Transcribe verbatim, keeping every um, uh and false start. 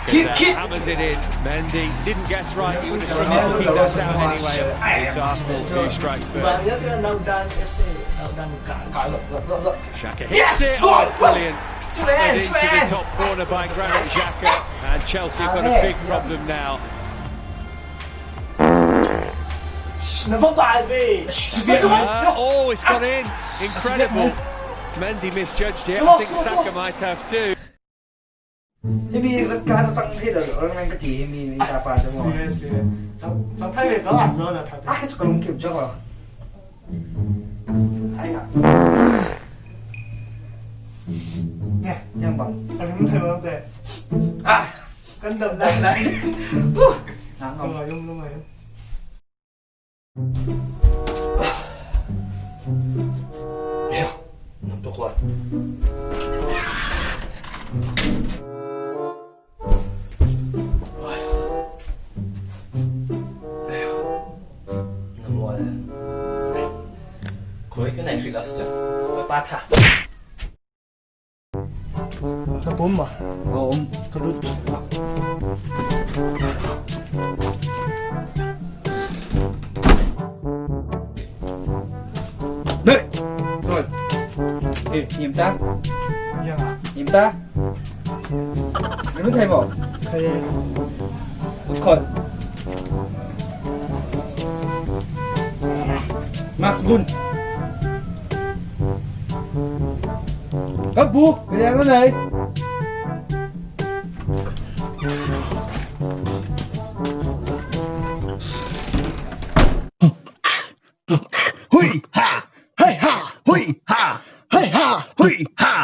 Kick, kick. Hammers it in. Mendy didn't guess right. He would have struggled to keep that out anyway. It's Arsenal who strike first. Xhaka hits it. Oh, brilliant. Into the top corner by Granit Xhaka. And Chelsea have got a big problem now. Uh, oh, it's gone in. Incredible. Mendy misjudged it. I think Saka might have too. Himi zat ka zat tang thei lo, orang main ka ti himi ni ta pa tu mo. Sila, sila. Chang, chang thai ve ta la zo na thai. Ah, tu ka lung kim chang lo. Ai ya. Nè, yang bang. Ka lung thai lo te. Ah, kan dam dai. Huh. Nang. Lung ai, lung, lung ai. Eo, nam tuk khua. Eo, nam khua. Koi ka nai ri las tu. Koi pa tha. Ka pum ma. Ka um. Ka lut. Nei. Rồi. Ê, nhím ta. Nhím ta. Mày muốn thay không? Thay. Khỏi. Max Gun. Gấp bu, cái đèn cái này. Hui ha! Hey ha! Hui ha! Hey ha! Hui ha!